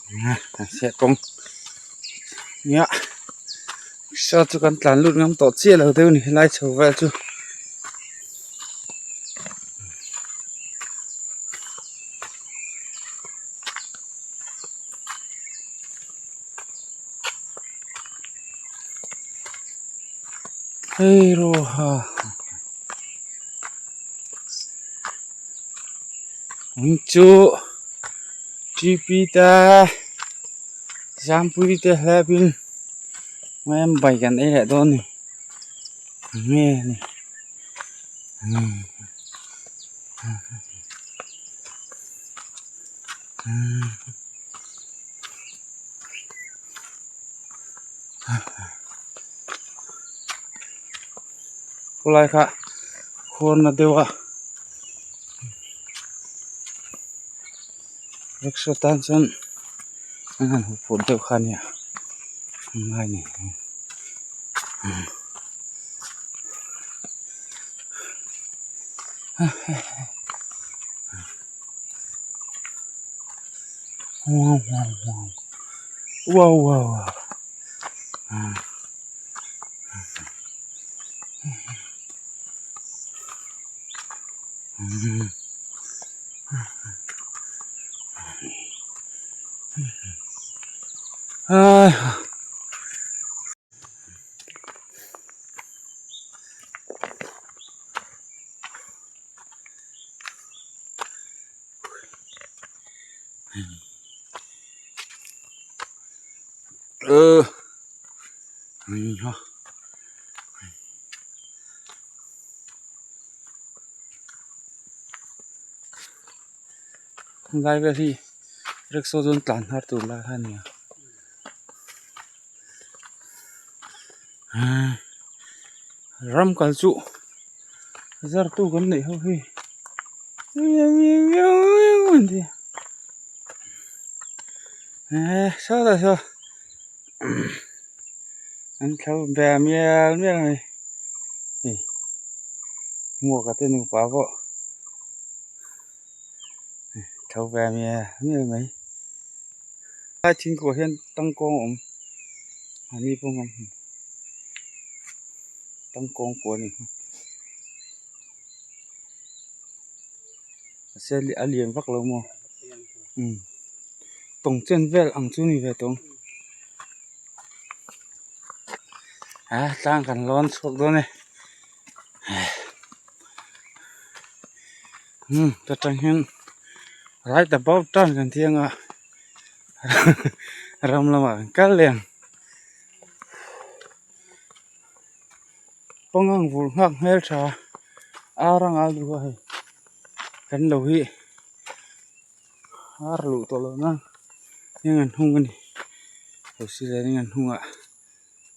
Kawng nia rickshaw chu kan tlan lut ngam tawh chiah lo deuh a ni helai chho vel chu. Hei rawha ang chu T P te Zampui te hlep in em bike an ei leh dawn a ni nge ni khawlai kha khawn a deuh a rickshaw tan chuan an han huphurh deuh kha a nia ngai ni. Wow wow wow wow wow wow Lai vel hi rickshaw chuan tlan har tur lai kha a ni a ram kal chu zar tu kan neih ho hi sawtah saw an thlo ve mial mial mai hei hmuaka te nupa pawh tho ve mial mial mai lai thingkua hian tangkawng a awm mahni pawh a tangkawng kua a ni mahse a lian vak lo maw umm tawng chen vel ang chu a ni ve tawh ang a tlang kan lawn chhuak dawn e umm ta tang hian right about turn kan tih anga ram lamah kan kal leh ang pawngang vur nghak hmel tha ar anga a lu a hei kan lo hi ar luh tawh loh nan heng an hung a ni rosy leh an hung a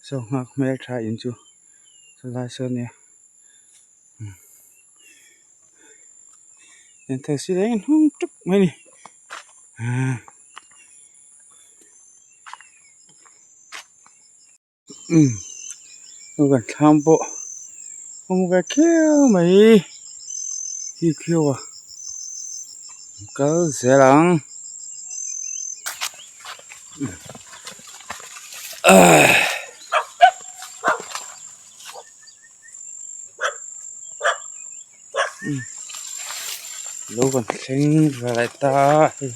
saw nghak hmel tha in chu chulai saw a nia thosi leh an hung tuk mai a ni umm kan thlam pawh hung ve khiau mai khi khiau a kal zel ang lo kan thleng ve leh ta hei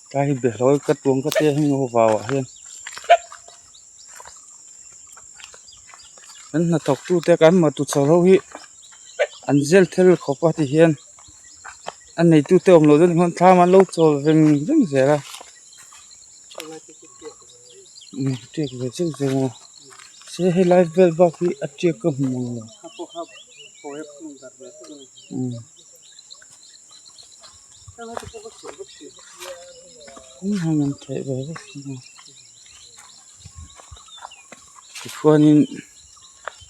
tlai hi behlawi ka tuam ka tia heng ho vau ah hian kan hnathawk tu te kan matu chho ho hi an zel thel khawp a ti hian a neitu te awm loh dawn thlam an lo chawl veng veng zel a. Tiak ve chiah zawng a se helai vel bak hi a tiak ka hmu ang lo tichuanin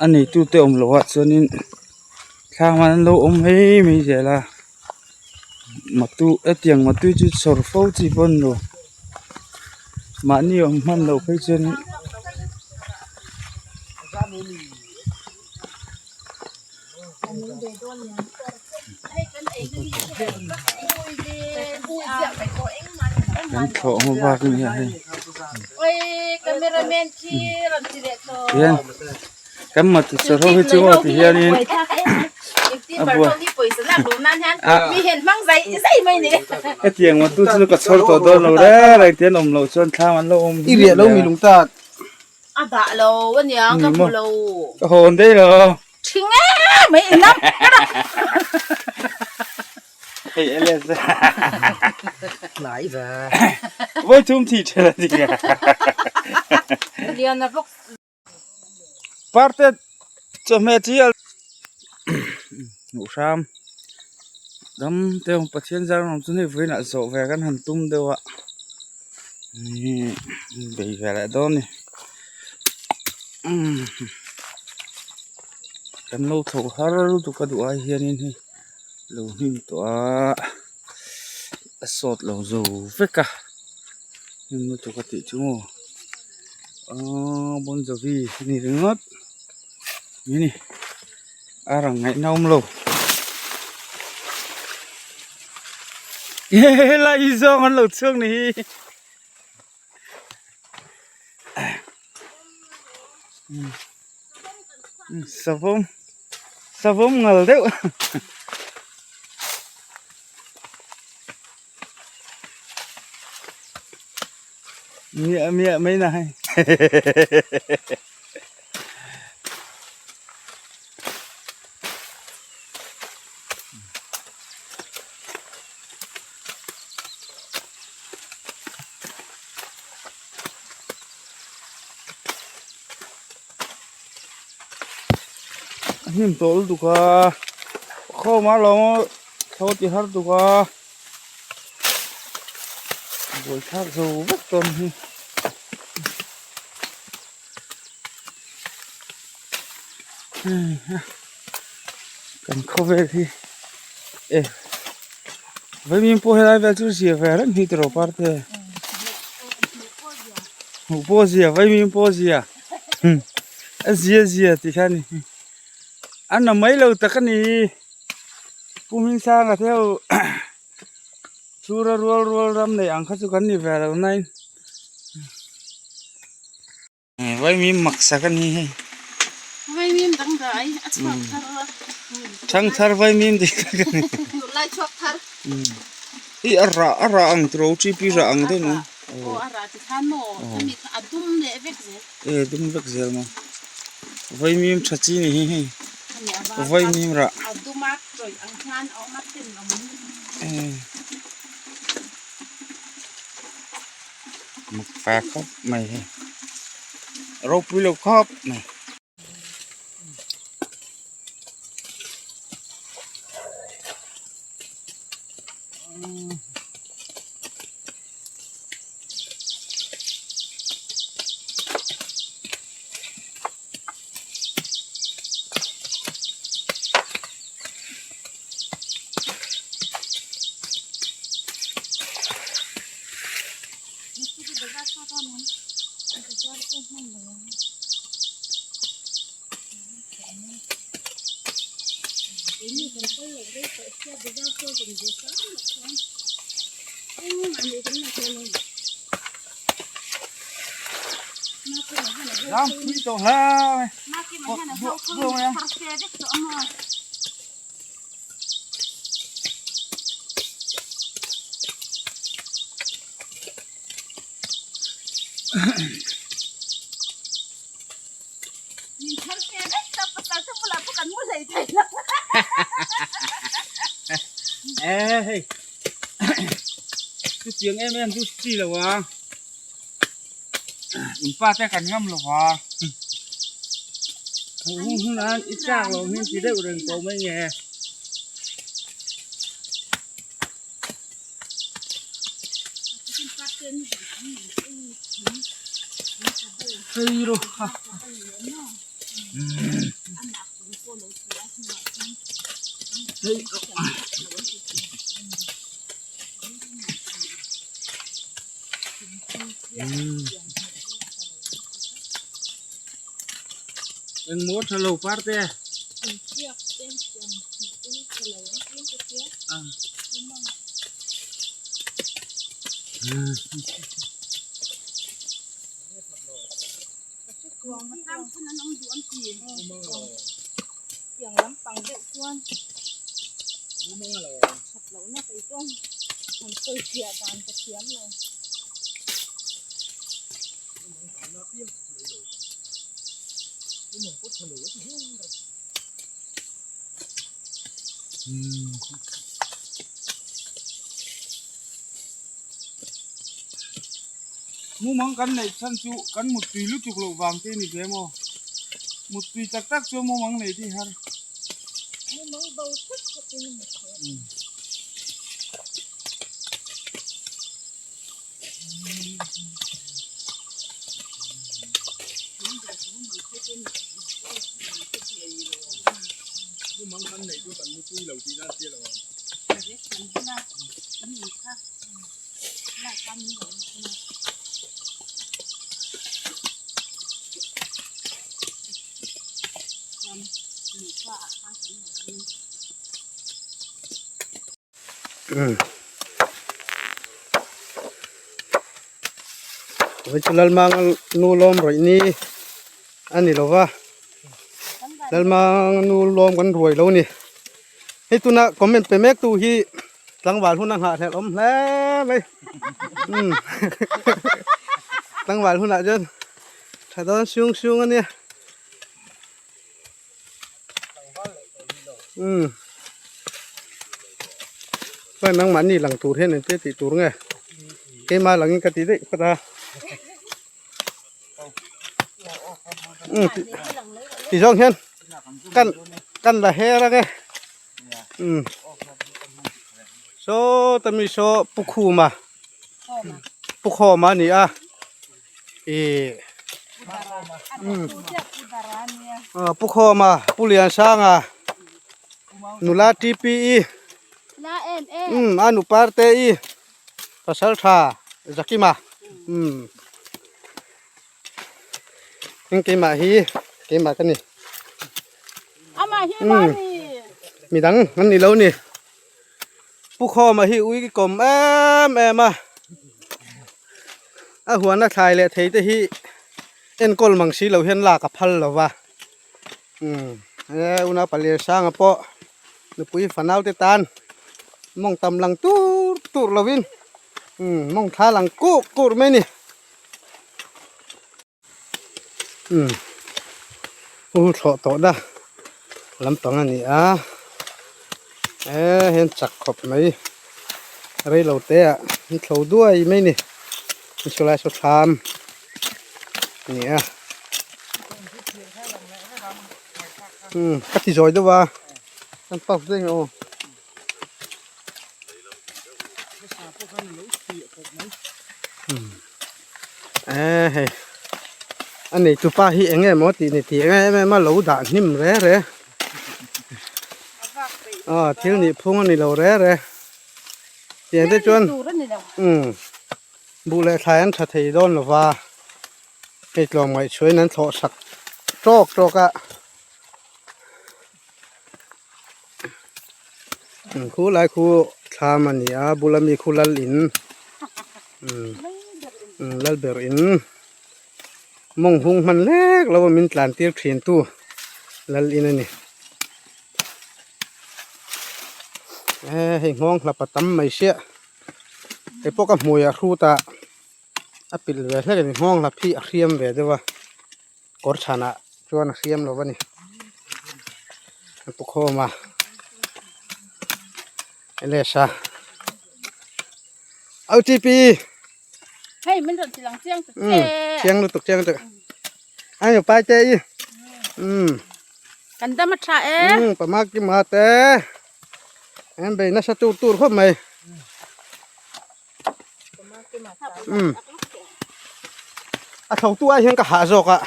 a neitute awm loh ah chuanin thlam ah an lo awm mai mai zel a. Matu hetiang matu chu chhawr fo chi pawh a ni lo mahni awm hman loh phei chuan Kan thlawh hma bak a ni a hei. Tihian kan matu chawr ho hi chu aw ti hianin a buai hetiang matu chu ka chhawr tawh dawn lo reng reng te an awm loh chuan thlam an lo awm ni maw ka hawn daih lo. Hei Elias Tlai ve. Voi thum thi thel a ni. Liana bawk. Parte chawhmeh chi al hmuh hram dam te awm Pathian zar awm chu hei vawiinah zawh ve kan han tum deuh a ihh bei ve leh dawn a ni umm kan lo tho har lutuk a duh ai hianin hei. Lo hnim tawh a a sawt lo zo vek a hnim lutuk a tih chu maw aaa bon jovi a ni ringawt mai ni a rang ngaihna awm lo helai hi zawng an lo chhuak ni hi savawm. Savawm ngal deuh miah miah mai na hei A hnim tawh lutuk a khawm a lo tho ti har tuk a buaithlak zo vek tawn hi kan khawvel hi e vaimim pawh helai vel chu zia ve reng hi tiraw parte hmuh pawh zia vaimim pawh zia. A zia zia tih kha a ni a na mai lo tak a ni Pu Hmingsanga te ho chhura rual rual ram nei ang kha chu kan ni ve lo nain vaimim mak sak a ni hei vaimim dangdai a chhuak thar a thangthar vaimim dik tak a ni tunlai chhuak thar i a rah a rah ang tiraw TP rah ang deuh ang. Aw a rah ti khan maw khami kha a dum leh vek zel. E dum vek zel maw. Vaimim tha chi ni hi hei. Vaimim rah. A dum a tawih ang hian a awm a ten awm. E. Mak fa khawp mai hei. Ropui lo khawp mai. Dam pui tawh hle mai buah buah mai a. Ê hei chu chiang em em chu chi lo a in pa te kan ngam lo va hung hun an i chak lo hin ti deuh reng tawh mai nge. Hei ro ha hei ro Engmaw tha lo par te. Mumang kan neih chhan chu kan muttui lutuk loh vang te a ni ve maw? Muttui tak tak chu mumang nei te har. Mumang bo thut thut in a mut thei a. Mumang kan neih chu kan muttui lo tihna a hria lo ang. Lalmanga nu lawm rawih ni a ni lo va Lalmanga nu lawm kan ruai lo a ni. Hei tuna comment pe mek tu hi tlangval hun a nghahhlelh awm hle mai umm tlangval hunah chuan tha dawn siung siung a nia umm chuan nangmahni lang tur hian engtia tih tur nge keimah langin ka ti daih phawt a. Ti zawng hian kan kan la her ang e umm saw ta mi saw pu khuma pu khawma a ni a ih umm pu khawma pu liansanga nula TPE umm a nupar te i. Pasal tha Zakima umm eng keimah hi keimah ka ni umm midang an ni lo ni Pu Khawma hi ui kawm em em a a huana thlai leh thei te hi enkawl mang si lo hian lak a phal lo va umm he una palian sanga pawh nupui fanau te tan mawng tam lang tur tur lovin umm mawng thla lang kur kur mai a ni umm hu thlawh tawh na lampang a ni a e hian chak khawp mai rei lo te ah an thlo duai mai a ni chulai saw thlam a ni a umm ka ti zawi deuh a kan pause daih ang aw. E hei a neitu pa hi eng nge maw tih ni tih em em a lo dah hnim re re aw thil nih phung a ni lo re re tiang te chuan umm buh leh thlai an tha thei dawn lo va hei tlawm ngaihchhuain an thlawh sak tawk tawk a. Khu lai khu thlam a ni a bula mi khu lal in umm lal ber in mawng hung hman lek lo a min tlan tir thin tu lal in a ni e hei nghawng hlap a tam mai sia hei pawh ka hmui a hrut a a pilh ve hlek a ni nghawng hlap hi a hriam ve deuh a. Kawr chhanah chuan a hriam lo a ni a pu khawm a ls a otp hei min rawn ti lang chiang ta che chiang lutuk chiang lutuk a ni pai te i um kan dam a tha e um pama ki ma te em bei nasa tur tur khawp mai um a thlo tu ai hian ka hah zawk a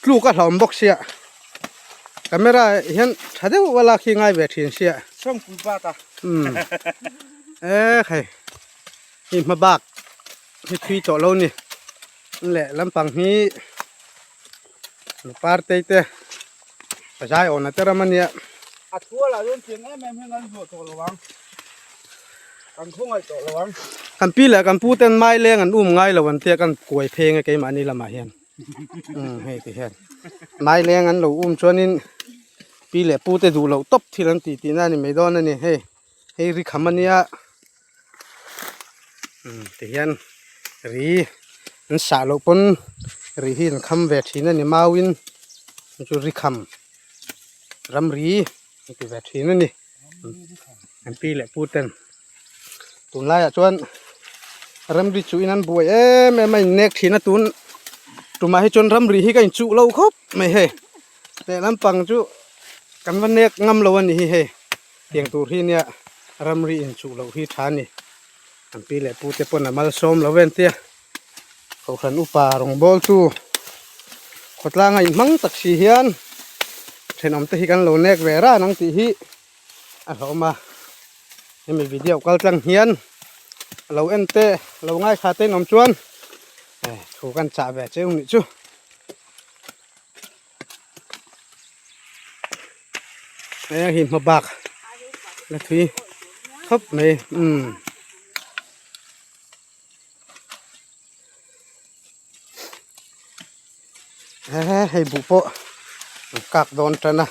tluk a hlauhawm bawk sia camera hian tha deuh a lak hi ngai ve thin sia sawmpui bak a um e khai hi hma bak hi thui tawh lo ni leh lampang hi partei te pazai awna te ram ania a thualah chuan tiang em em hian kan zuah tawh lo ang. Kan khawngaih tawh lo ang. Kan pi leh kan pu ten mai leng an um ngai lo an tia kan kuai pheng a keimahni lamah hian umm hei ti hian mai leng an lo um chuanin pi leh pu te duh loh tawp thil an tih tihna a ni mai dawn a ni hei hei ri kham ania umm ti hian ri an sah loh pawn ri hi an kham ve thin a ni mauin chu ri kham ramri an ti ve thin a ni. An pi leh pu ten tunlaiah chuan ramri chuhin an buai em em a innek thin a tun tumah hi chuan ramri hi ka inchuh lo khawp mai hei leh lampang chu kan va nek ngam lo a ni hi hei tiang tur hi nia ramri inchuh loh hi tha a ni an pi leh pu te pawn a malsawm lo vel tia kohhran upa rawngbawl chu khawtlang a inhmang tak si hian thenawm te hi kan lo nek ve ran ang tih hi a hlawm a hemi video kal tlang hian lo en te lo ngaithla te in awm chuan thu kan chah ve cheu nih chu. Hei hi hmabak la thui khawp mai umm. Hei buh pawh an kak dawn tan a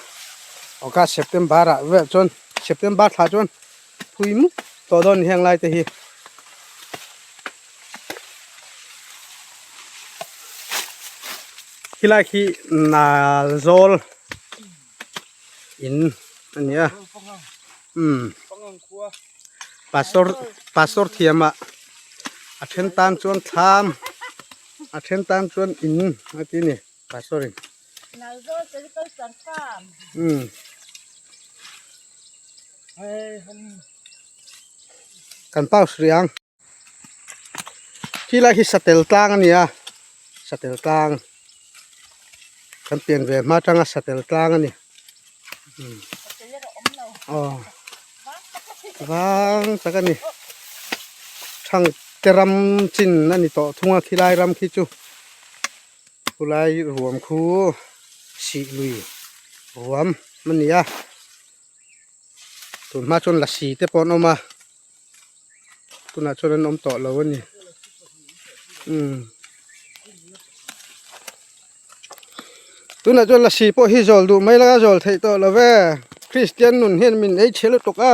August September ah vel chuan September thla chuan phui mup tawh dawn a ni heng lai te hi. Khilai khi nal zawl in a ni a umm pastor pastor thiam ah a then tan chuan thlam a then tan chuan in a ti a ni pastor in umm. Kan pause rih ang. Khi lai hi satel tlang a ni a satel tlang kan pian ve hma atanga satel tlang a ni aw vang tak a ni thang te ram chin a ni tawh thung a khilai ram khi chu khulai ruam khu sih lui ruam a ni a tun hma chuan lasi te pawh an awm a. Tunah chuan an awm tawh lo a ni umm tunah chuan lasi pawh hi zawl duh mai la zawl theih tawh lo ve kristian nun hian min ei chhe lutuk a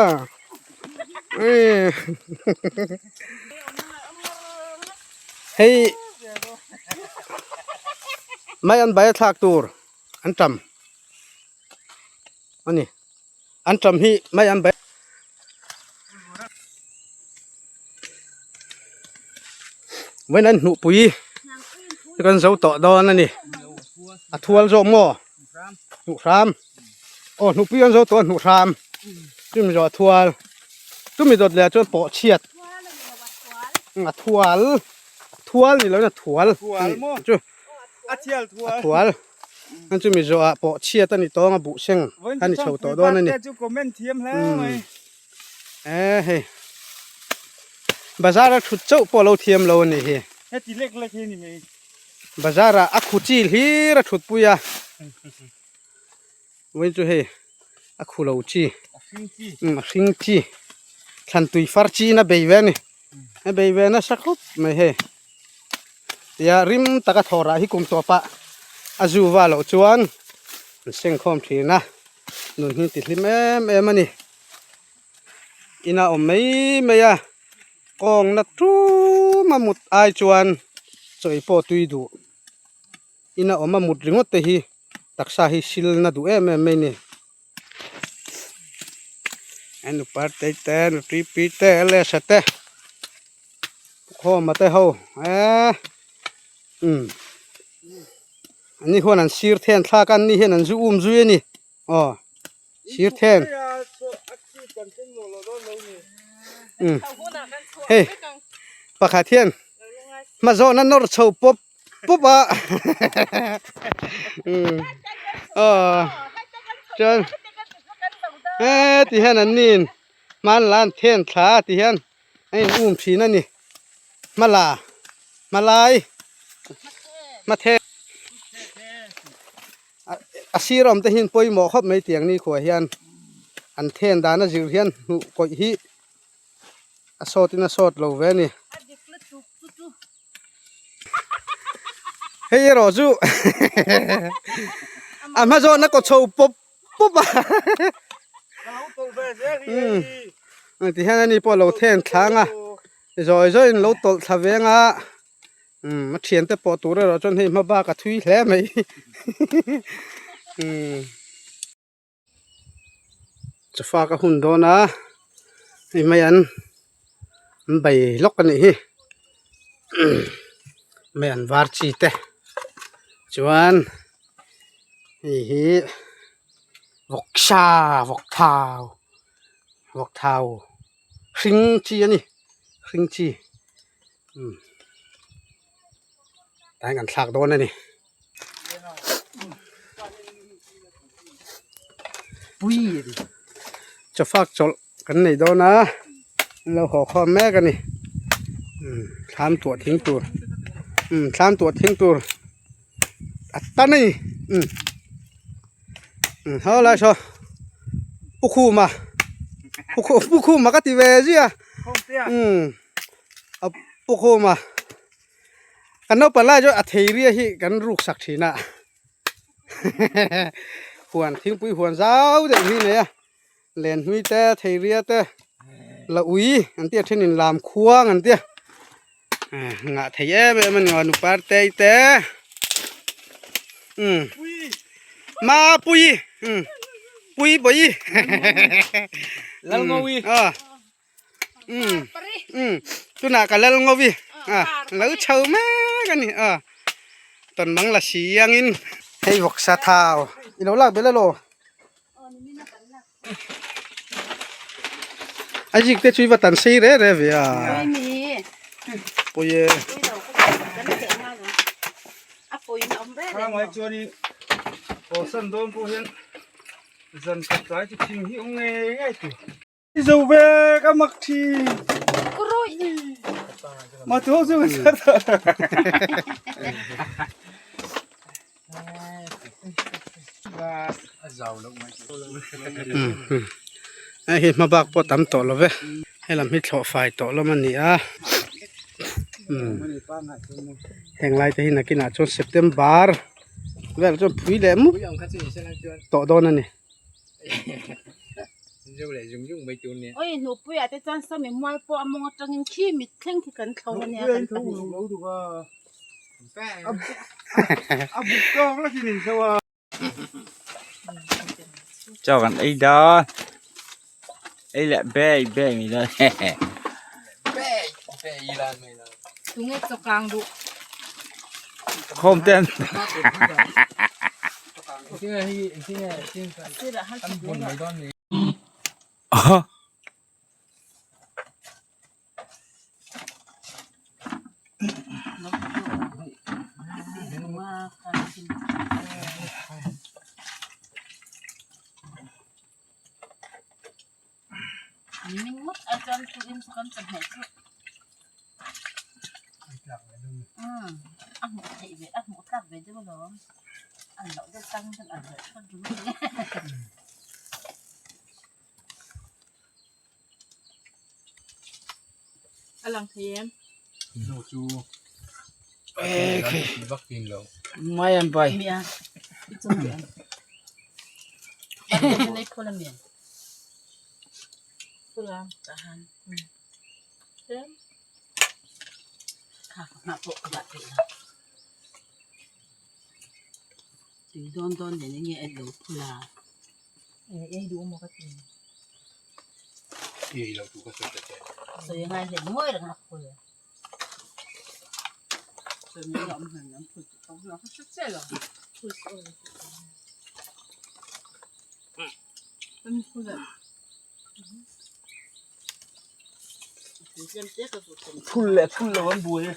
eii hei mai an bai a thlak tur an tam a ni. An ṭam hi mai an bai. Vawiin an hnuhpui chu kan zo tawh dawn a ni. A thual zawk maw? Hnuh hram. Aw hnuhpui kan zo tawh a hnuh hram. Chumi zawh a thual. Chumi dawt leh ah chuan pawh chhiat. A thual. Thual ni loin a thual. Chu. A thial thual. A thual. An chu mi zawhah pawh chhiat a ni tawng a buh seng a ni chho tawh dawn a ni. Chu comment thiam hle mai. E hei. Bazar a thut chauh pawh lo thiam lo a ni hi. Heti lek lek hi a ni mai. Bazar ah a khu chi hlir a thut pui a. Vawiin chu hei a khu lo chi. A hring chi. A hring chi. Thlan tui far chi in a bei ve a ni. A bei ve nasa khawp mai hei. Tia rim taka thawrah hi kum tawpah a zu va loh chuan an sengkhawm thin a. Nun hi ti hlim em em a ni. Ina awm mai mai a. Kawngna tum a mut ai chuan chaw ei pawh tui duh. Ina awm a mut ringawt te hi taksa hi sil na duh em em mai a ni. A nupa te te nutui pi te lesa te khawma te ho eee umm an ni huan an sir then thlak a an ni hian an zu um zui a ni aw sir then umm hei pakhat hian hma zawhna nawr chho pawp pawp a umm aw chuan heti hian an nin hmanla an then thla a ti hian a in um thin a ni hmala hmalai hmathe a sir awm te hian pawimawh khawp mai tiang ni khuah hian an then dan a zir hian hnuh kawih hi a sawt in a sawt lo ve a ni. Hei erawh chu a hma zawhna kaw chho pawp pawp a. Umm tihian ani pawh a lo then thlang a zawi zawiin lo tawlh thla veng a umm a thiante pawh tur erawh chuan hei hma bak a thui hle mai umm. Chawfa ka hun dawn a hei mai an an bei lawk a nih hi mai an var chi te chuan hei hi vawksa vawk thau vawk thau hring chi a ni hring chi tah hian kan thlak dawn a ni. Chawfak chawlh kan nei dawn a an lo haw khawm mek a ni thlam tuah thing tur thlam tuah thing tur a tan a ni haw lai saw pu khuma pu khuma ka ti ve zia a pu khuma. Kan naupang lai chuan a thei ria hi kan ruk sak thin a huan thingpui huan zau deuh hi nei a len hlui te thei ria te la ui an tia thenin lam khuang an tia ngah thei em em a ni aw nupar te te umm mapui umm pui bawi Lalngawi. Um um tunah ka lal ngawi a lo chho mek a ni a tawn mang la si angin hei vawksa thau i lo lak belh elaw a zik te chu i va tan sei re re ve a pawi e zan khat tlai chu thing hi awm ngei ngei tur. Zo ve ka mak thi. Ma tu chu ka sa ta. Hei hi hma bak pawh tam tawh lo ve helam hi thlawh fai tawh lam a ni a heng lai te hi nakinah chuan September vel chuan phui leh mup tawh dawn a ni. Oi hnuhpui ah te chuan sawmi mual pawh a mawng atangin khi mit thleng khi kan thlo ania kan pahnih. Chaw kan ei dawn ei leh bei bei mai dawn hehe. Tunge chawkang duh. Khawm ten. A lang thei em? Mai an pai. Tui dawn dawn nen enge a lo phul a. Ei duh maw ka ti. Sawi ngai hle ngawi reng a phul. Sawi mai a awm hran an phul tih pawh ka hre chiah lo. Phul chu aw. An phul a. Phul leh phul lo an buai e.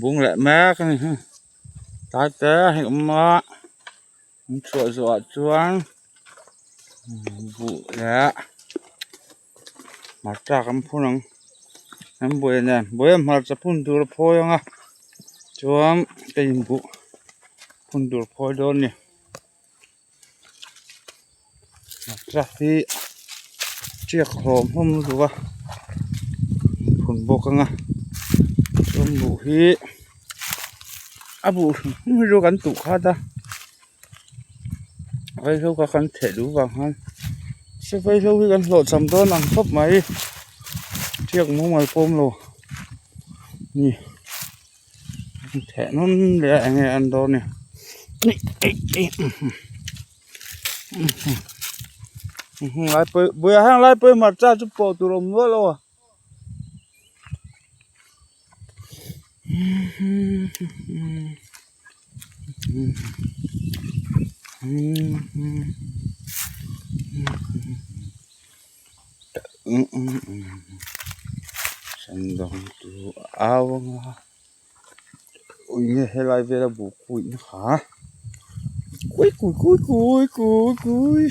Bung leh mek a ni hi tlai te hei awm a an chhuah zawh ah chuan buh leh hmarcha kan phun ang an buai nen buai hmarcha phun tur a phawi ang a chuan ka inbuh phun tur phawi dawn a ni. Hmarcha hi tiak hlawm hlawm lutuk a phun bawk ang a chuan buh hi a buh hrim hrim hi chu kan tuh khat a vaihlo kha kan theh duh vang khan se vaihlo hi kan hlawhchham dawn ang khawp mai tiak mumal pawm lo ni theh nawn leh a enge an dawn ni. Buiah hian lai pawh hi hmarcha chu pawh tur a awm nual lo a. Sendang chu a au ang a ui nge helai vela buh kuih na kha kui kui kui kui kui kui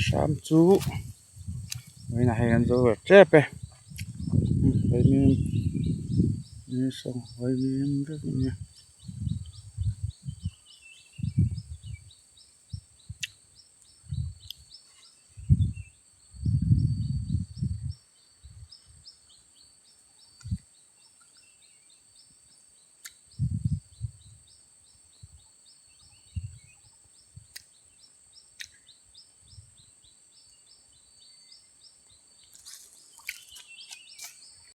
hram chu vawiinah hei an zo ve tep e vaimim vaimim vek a nia.